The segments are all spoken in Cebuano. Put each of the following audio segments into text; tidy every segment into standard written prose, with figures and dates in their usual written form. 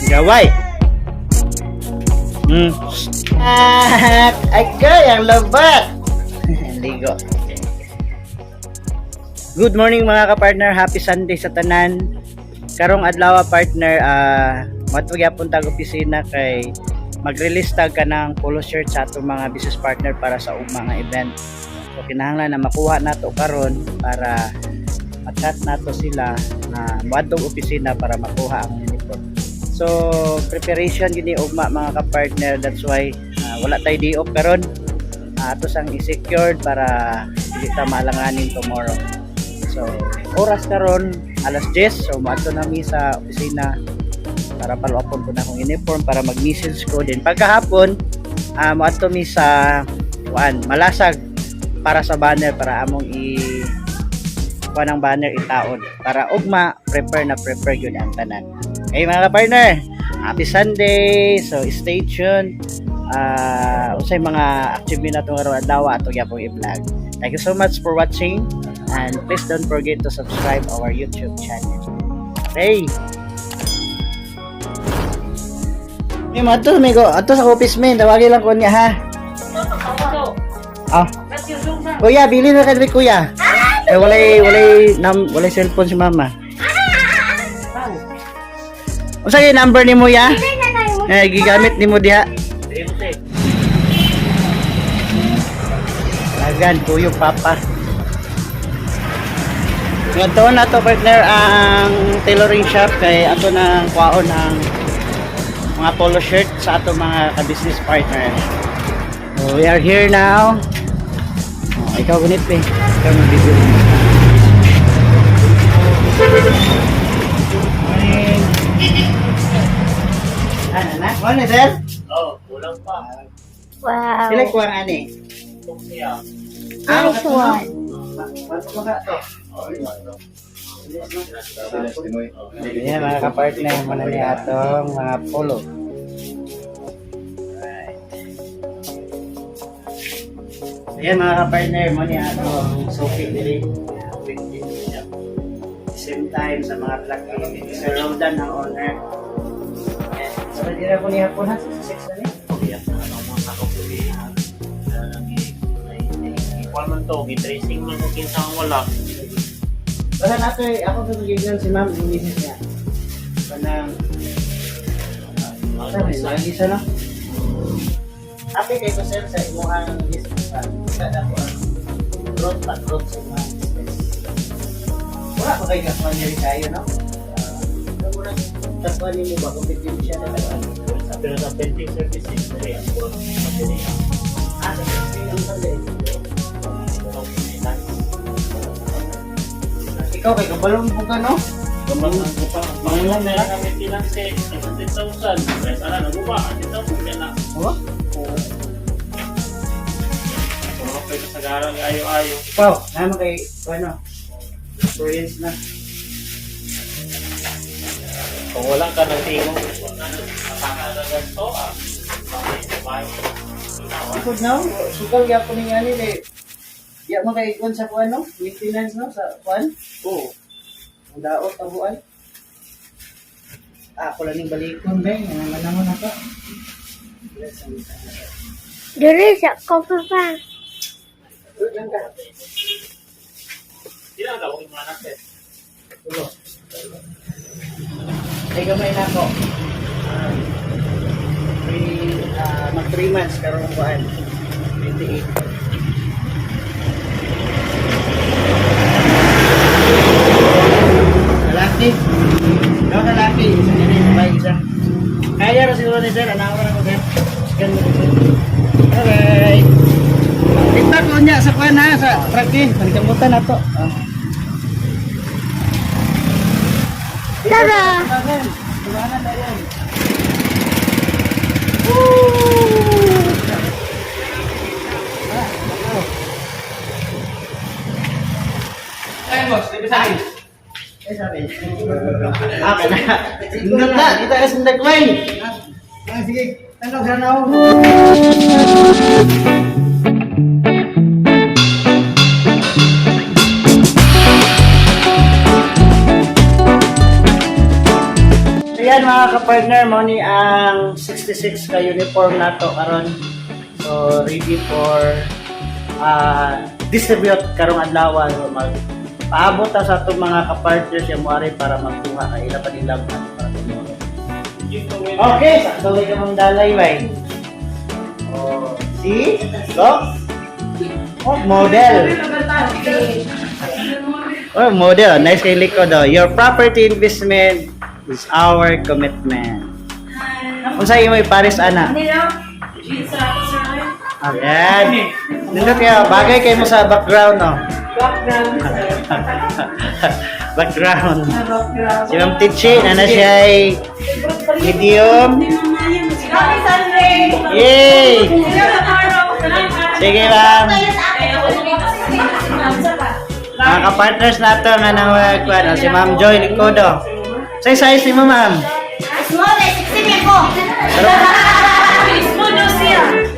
Gaway. Ah, agay, ang labat. Ligo. Good morning, mga kapartner. Happy Sunday sa tanan. Karong adlaw, partner, moadto gyapon tag opisina kay mag-release tag kanang polo shirt sa atong mga business partner para sa ugma nga event. So kinahanglan na makuha nato karon para ma-chat nato sila na moadtong opisina para makuha ang uniform. So preparation gini ugma, mga ka-partner, that's why wala tay day off karon. Ato sang i-secured para dili ta maalanganin tomorrow. So oras karon alas 10, so moadto nami sa opisina para paluapon ko na akong uniform para mag-message ko din. Pagkahapon, moadto mi sa kuan, Malasag, para sa banner, para among i kuan ang banner itaon para ugma prepare na prepare gyud ang tanan. Okay, mga ka-partner, happy Sunday. So stay tuned. Unsay mga achievement nato karong adlaw, ato gyapon i-vlog. Thank you so much for watching and please don't forget to subscribe our YouTube channel. Okay. May mga ato, amigo. Ato sa office, men. Tawagin lang ko niya, ha? Ah. Kuya, bili na ka diri, kuya. Eh, walay cellphone si mama. Unsa kay number nimo ya? Eh, gigamit nimo diha. Lagan, kuyo papa. Ngadto na to, partner, ang tailoring shop kay ato nang kwaon ang mga polo shirt sa ato mga ka-business partner. So, we are here now. Oh, ikaw gunit eh. Ikaw mag-video. Morning. Ano na? Morning, sir. Oh, kulang pa. Wow. Sila kuha ani. Itong siya. Nice one. Bato ka to. Ayan, mga kapartner, muna ni atong mga polo. Alright. Ayan, mga kapartner, mo ni atong suki diri. Same time sa mga vlog ni Sir Roldan ang owner. Ayan. So, dira ko ni hapon ha, sa 6 na ni. Kaya ano mo sa ko Ikuan man to, gi-tracing man kung kinsa ang wala. Basta nato eh, ako sa magiging si ma'am, yung misis niya. Kanang, sa may mga isa no? Happy kay ko, sir, sa imuhang business ba? Sa na ko ang growth pa, growth sa imuhang business. Wala pa kay kakuan diri kayo, no? Mura kakuan nimo ba kompetensya na kakuan? Pero sa printing services, dili ang puro sa dili ang Ah, sa printing ang sandi. puro maintenance. Ikaw kay kabalong po ka, no? Kapag ang pangulang na lang ang maintenance eh, 600,000. Kaya sana naguba, 100,000 kaya na. Oh? Oo. Puro kayo sa garang ayo-ayo. Ikaw, naman kay ano? Experience na. Kung wala ka ng tingong, wala na, mataka na ganito, ah. Bakit, bakit? Ikod na, sukal gyapon ni ani kay ya mo kay ikon sa kuan no, maintenance no sa kuan. Oo. Ang daot tabuan. Ah, ako lang ning balikon be, nga naman na to. Diri sa coffee pa. Lang ka. Sila ang gawin mga anak eh. Tulo. Ay gamay na ako. Mag 3 months karon ang kuan. 28. Lalaki. Ikaw lalaki, isa niya rin, sabay isa. Kaya ra siguro ni sir, anak ko na ko, sir. Sigan mo sir. Bye-bye. Tignan ko niya sa kuan ha, sa truck eh. Panikamutan na to. Ah. Tara! Tumanan na yan. Ay, boss, di ba sa akin? Eh, sabi. Ah, kana. Sindot na, kita ka sindag may. Ah, sige. Tanong sana ako. Ayan, mga kapartner, Mo ni ang 66 ka uniform nato karon. So ready for distribute karong adlaw. So mag paabot ta sa atong mga ka-partners yung muari para magkuha kay ila pa nila para tomorrow. Okay, sakto ka mong dalay bay. Oh, see? Look. Oh, model. Oh, model. Nice kay likod oh. Your property investment is our commitment. Unsa imo ipares ana? Ayan. Nindot kaya bagay kay mo sa background no. Background, sir. Background. Background. Si Ma'am Tichi na na siya ay medium. Happy Sunday! Yay! Sige, ma'am. Mga ka-partners nato nga nang ano, si Ma'am Joy Licodo. Say size ni mo, ma'am. Small eh, 16 ako.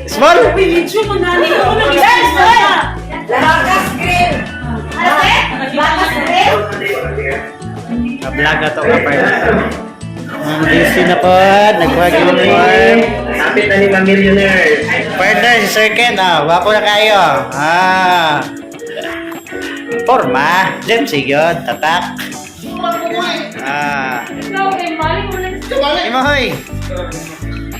Small? Lakas green! Ano eh? Bakas rin? Na-vlog na to ka-partner. Ma'am busy na po. Nagkuha uniform. Kapit na ni mga millionaires. Partner, si Sir Ken, ah. Wapo na kayo. Ah. Forma. James, sige. Tatak. Ah. Imo, hoy.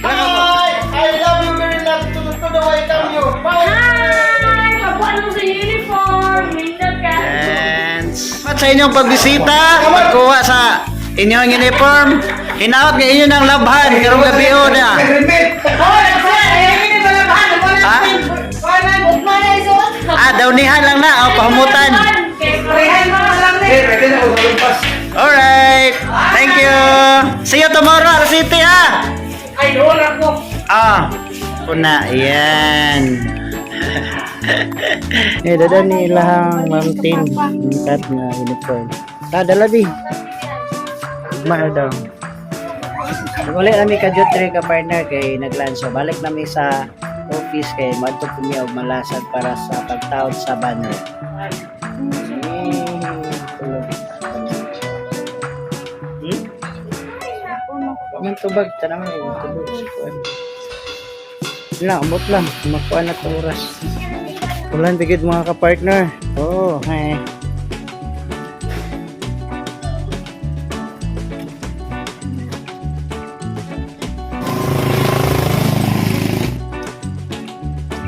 Hi! I love you very much. To the welcome you. Bye! Hi! Pabuan mo sa uniform. Minda ka. And at sa inyong pagbisita, pagkuha sa inyong uniform, hinaot nga inyo ng labhan karong gabi oh, na. Ha? Ah, dawnihan lang na, oh, pahumutan. Pwede na ako malumpas. Alright. Thank you. See you tomorrow, Ara City, ha? Ay, wala ko. Ah, una, yan. Eh, dada ni ilahang Ma'am Tin, kat nga uniform. Ta, dala bi. Ugma na daw. Uli nami ka Jutri ka partner kay naglanso. Balik nami sa office kay moadto kami og malasag para sa pagtaod sa banner. Eh, tulog. Hmm? Man tubag tanawin yung tubag sa kuan. Wala, umot lang. Makuha na to oras. Ulan bigid mga kapartner. Oo, oh, hey.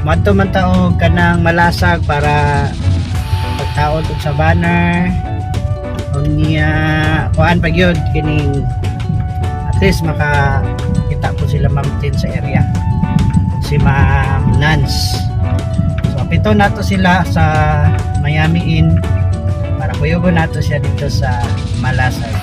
Madto man ta og kanang malasag para pagtaod og sa banner. Og niya kuan pa gyud kining at least maka kita po sila Ma'am Tin sa area, si Ma'am Nance. So pito nato sila sa Miami Inn para kuyugon nato siya dito sa Malasag.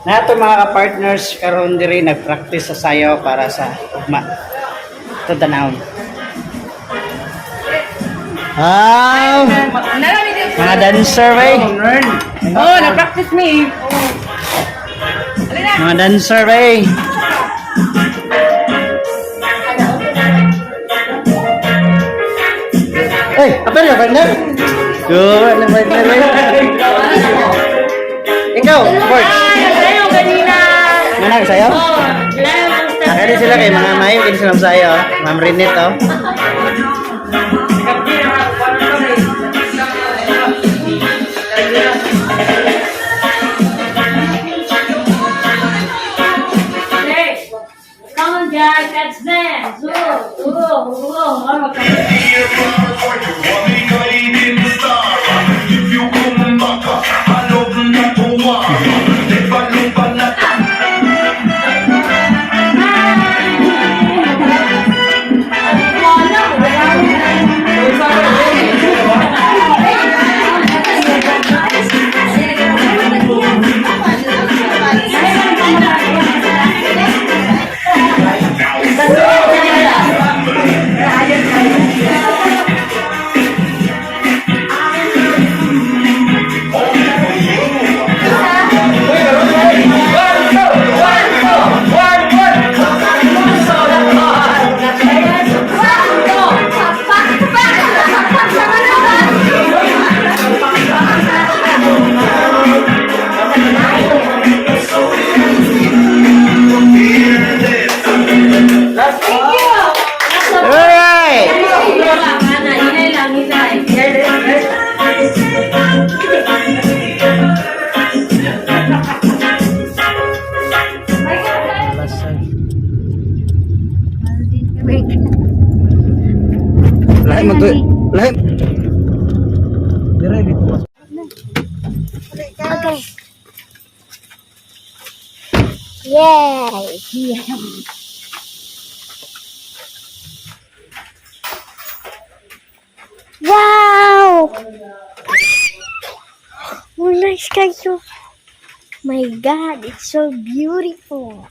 Nato mga ka-partners karon diri nagpractice sa sayaw para sa ugma. Ito tanawon. Ah, mga dancer ba eh? Oh, na-practice me. Mga dancer ba eh? Ay, apa na partner? Go, na partner ba? Ikaw, Borgs. Sayo kanina. Manag sayo? Oh, wala ang step. Akari sila kay mga mayo, kini sila sayo. Ma'am Rinit, oh. Hey, come on guys, let's dance. Oh, ano ka? Lahi man to. Lahi. Dire dito. Okay. Yay! Wow! Oh, nice kayo. My God, it's so beautiful.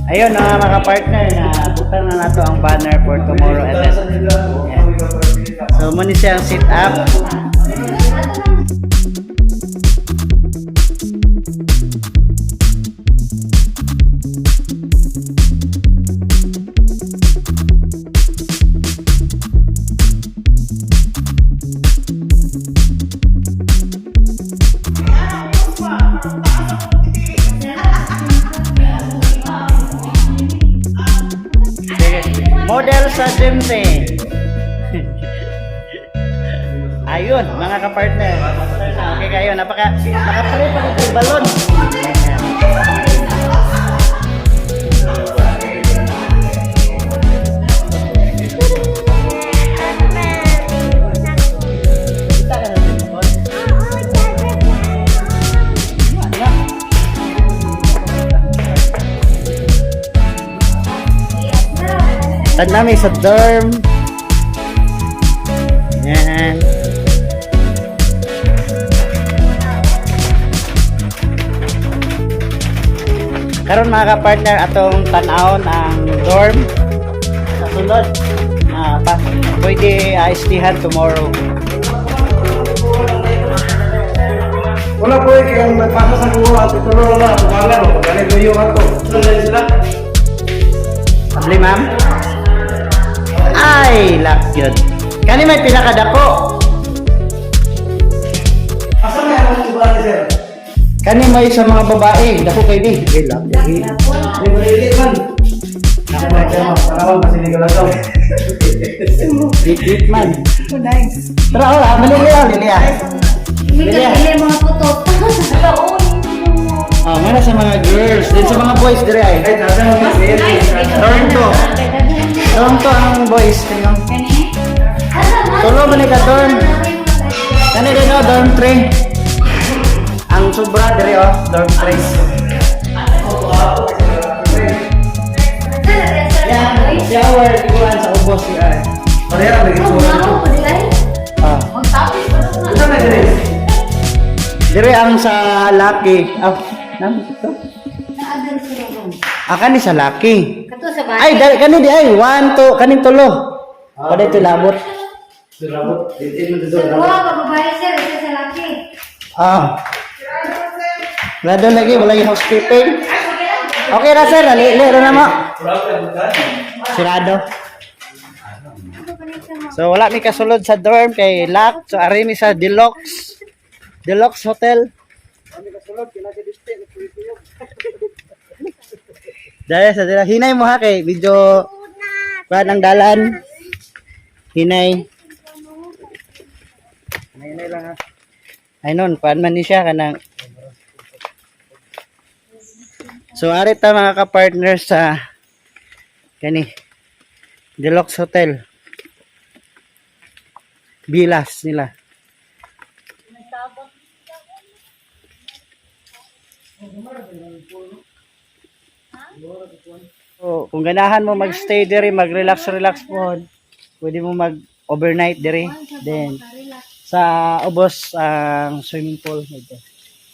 Ayun mga partner na butang na nato ang banner for tomorrow event. Yeah. So muna siya ang sit up. Sige. Model sa gym eh. Ayun, mga kapartner. Okay kayo, napaka nakapre pa ng balon. Kita ka na din, Paul? Wala. Tan namin sa dorm. Yan. Karon mga ka-partner atong tan-awon ang dorm sa sulod na pa, pwede istihan tomorrow. Wala po eh, kaya nagpasa sa kuha at itulo na lang. Wala mo, ganit mo yung ako. Sandali sila. Abli ma'am. Ay, lock yun. Kani may pinakadako. Asa may ang iba ni sir? Kani may sa mga babae, dako kay ni. Ay, lock. Hindi malili man. Ako ba siya, ma'am? Kasi hindi ka lang daw. Bit man. Nice. Tara, wala. Malili ah, lili ah. Hindi ka nila mga putot. Oh, nga sa mga girls. Din sa mga boys, dire ay. Ay, nasa mo si sir. Dorm to. Dorm to ang boys. Kanyang. Tulo man ni ka dorm. Kani din oh, dorm 3. Ang sobra dire oh, dorm 3. Yan, shower, iguan sa ubos siya. Pareha, may gitsuran. Ah. Asa may dire? Dire ang sa Lucky. Ah, nam ito. Ah, kani sa Lucky. Kato sa Ay, dali, kani di ay. 1, 2, kaning tulo. Wala ito labot. Durabot. Dito mo dito. Dua ka babae sir, isa sa laki. Ah. Wala doon lagi, wala yung housekeeping. Okay ra sir, ali, ali, na mo. Sirado. So wala mi kasulod sa dorm kay lock. So ari mi sa Deluxe. Deluxe Hotel. Dahil sa Deluxe. Hinay mo ha kay medyo kuan ang dalan. Hinay. Hinay lang ha. Ay nun, kuan man ni siya kanang. So ari ta mga ka-partner sa kani Deluxe Hotel. Bilas nila. So, kung ganahan mo magstay diri, mag-relax relax po, pwede mo mag overnight diri. Then sa ubos ang swimming pool dito.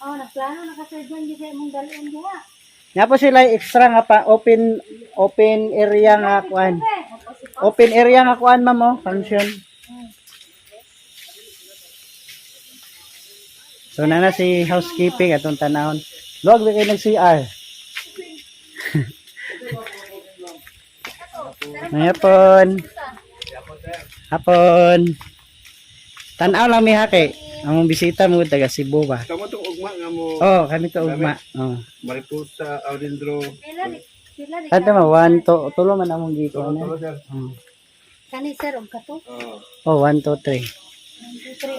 Oh, nagplano na ka sir John, di sa imong dalon diha. Nga po sila extra nga pa open open area nga kuan. Open area nga kuan ma'am oh, function. So nana si housekeeping atong tanahon. Luwag ba kayo nag CR? Hapon. Hapon. Tanaw lang mi ha kay among bisita mo taga Cebu ba. Kamo tong ugma nga mo Oh, kami to ugma. Oh. Mariposa, Aurindro. Kada ma 1 2 tulo man among giko na. Tulo, sir. Oh. Kani sir, og kato. Oh. Oh, 1 2 3.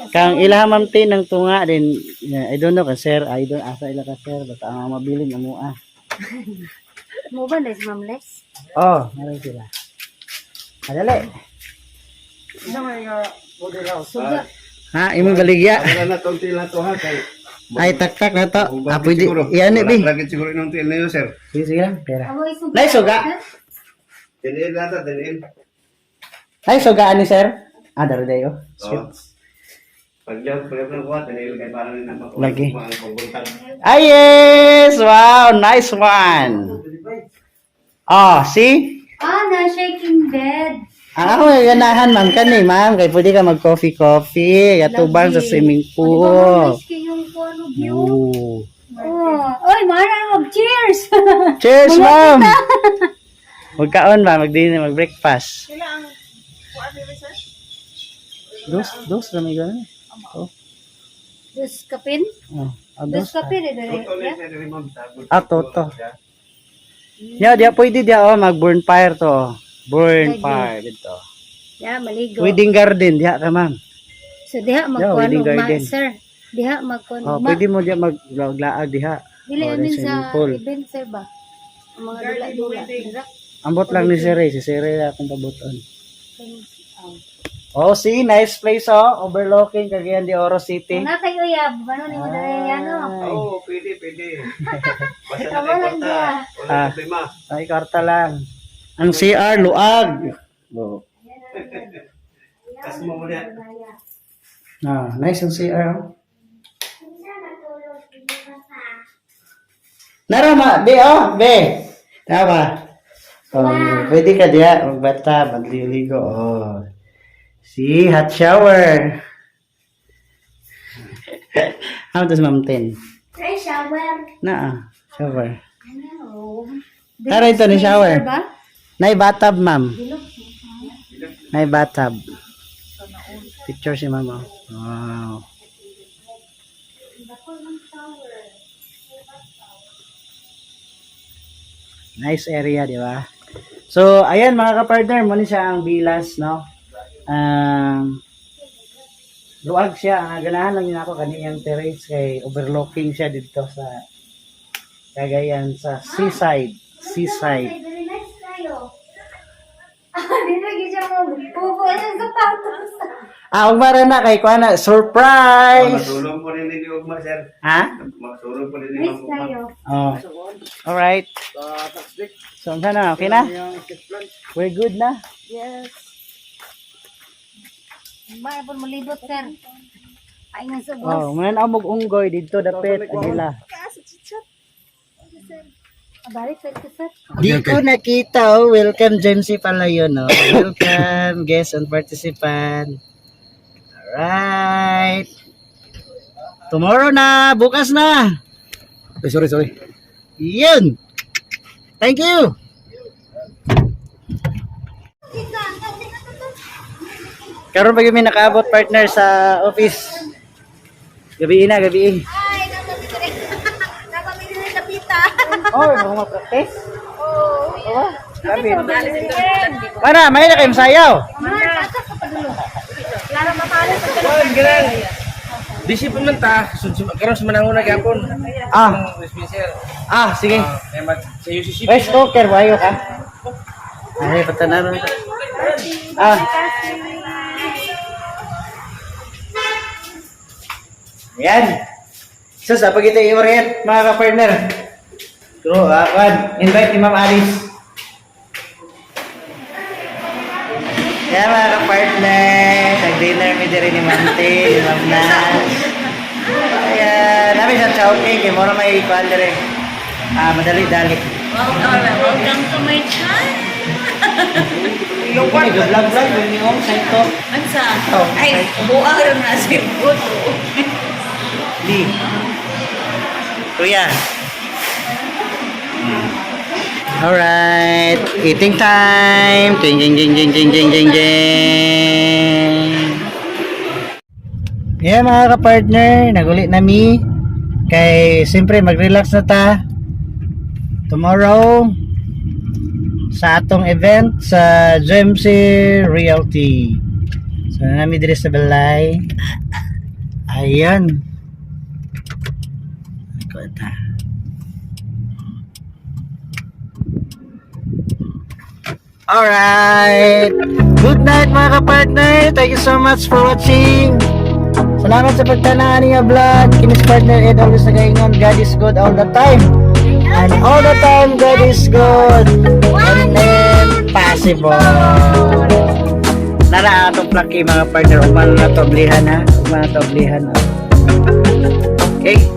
Kang ilaha ma'am tin ng tunga din, yeah, I don't know ka sir, I don't asa ila ka sir, basta ang mabilin amo ah. Mo ba na si Ma'am Les? Oh, meron sila. Adali. Isa may nga model house. Ha, imong baligya. Wala na tong til na to ha kay. Ay taktak na to. Ah, pwede. Iyan ni bi. Lagi siguro inong til na yun, sir. Sige, sige lang, pera. Amo isog. Nay suga. Tiniil na ta, tiniil. Nay suga ani sir. Ah, daro dayo. Oh. Paglaw, paglaw ng kuha, tiniil kay para rin ang Lagi. Ang pagbuntan. Ay, yes! Wow, nice one. Oh, see? Ah, na shaking bed. Ang ako ganahan, ma'am, kani, ma'am. Kay pwede ka mag-coffee coffee. Gatubang sa swimming pool. Nice kayong kuno view. Oh. Oh, oy, mahal na cheers. Cheers, ma'am! Magkaon ba? Mag-dinner, mag-breakfast. Dos, dos na may ganun. Oh, Dos kapin? oh. Ah, Dos dos. kapin eh, dere. Toto ni sir, rin, ma'am, sabon. Ah, toto. Ya, diya pwede diya oh, mag-burn fire to. Oh. Burn fire dito. Ya, maligo. Wedding garden diya ka, ma'am. So diha Yeah, magkuan wedding ugma, garden. sir. Diha magkuan Oh, ugma. pwede mo diya maglaag diha. Dili Oh, amin swimming sa pool. event sir ba? Ang mga dula-dula. Dira. Ambot lang ni Sir Ray. Si Sir Ray akong pabuton. Oh, see, nice place oh. Overlooking Cagayan de Oro City. Kung na kayo uyab, ano ni mo dere yan no? Oo, pwede, pwede. Basta na Tama kay lang kwarta. niya. Wala Ah. problema. Ay, karta lang. Ang CR, luag. Oh. Kas mo muna. Ah, nice ang CR. Oh. Nara ma, be oh, be. Tama. Oh, pwede ka diya magbata, magliligo. Oh. See, hot shower. How does Ma'am Tin? Try shower. Na, ah, shower. Ano? Tara ito ni shower. Sir ba? Nay bathtub, ma'am. Nay bathtub. Picture si ma'am. Oh. Wow. Nice area, di ba? So, ayan mga kapartner, muna siya ang Bilas, no? Luag siya. Ang ganahan lang yun ako kaniyang terrace kay overlooking siya dito sa Cagayan sa seaside. Seaside. Very nice kayo. Dito gyud siya mo pupo sa sapatos. Ah, ugma na kay kuan na surprise. Masulong po rin ni Ugma, sir. Ha? Masulong po rin ni Nice Ma'am Ugma. kayo. Oh. All right. So, unsa na? Okay na? We're good na? Yes. Maapon mo libot sir. Ay nga sa boss. Oh, ngayon ako mag-unggoy dito dapit Agila. Abalik sir ka, sir. Di ko nakita oh. Welcome James pala yun oh. Welcome guest and participant. Alright. Tomorrow na, bukas na. Ay, sorry, sorry. Yun. Thank you. Karon pa kami nakaabot partner sa office. Gabi na, gabi. Ay, dapat dito rin. Dapat dito rin lapita. Oh, mga practice. Oh. Oh, sabi. Para, may na kayong sayaw. Mana, asa ka padulo. Clara matalo sa Busy pa man ta, karon sa manahon na gyapon. Ah, Spencer. ah, sige. Kay mag sa UCC. Rice cooker, wayo ka. Ay, patanaron. Ah. Ayan. So, sa pagkita i-orient, mga ka-partner. True, ah, one. Invite ni Ma'am Alice. Ayan, mga ka-partner. Nag-dinner mi diri ni Ma'am T, ni Ma'am Nas. Ayan. Namin sa Chowking, kay mura may ikuan diri. Ah, madali-dali. Welcome to my channel. Yung kwan, vlog-vlog, yung niyong sa ito. Unsa? Oh, Ay, buang ron na si Buto. Lee. Kuya. Alright, eating time. Ting ting ting ting ting ting ting ting. Yeah, mga ka-partner, naguli na mi. Kay siyempre mag-relax na ta. Tomorrow sa atong event sa GMC Realty. So nami diri sa balay. Ayan. Ako ta. Alright! Good night, mga ka-partner! Thank you so much for watching! Salamat sa pagtanaw ani nga vlog. Kinis partner Ed always nagaingon, God is good all the time. And all the time, God is good. And impossible. Nara atong plaki, mga partner. Uman na to oblihan ha. Uman na to oblihan ha. Okay?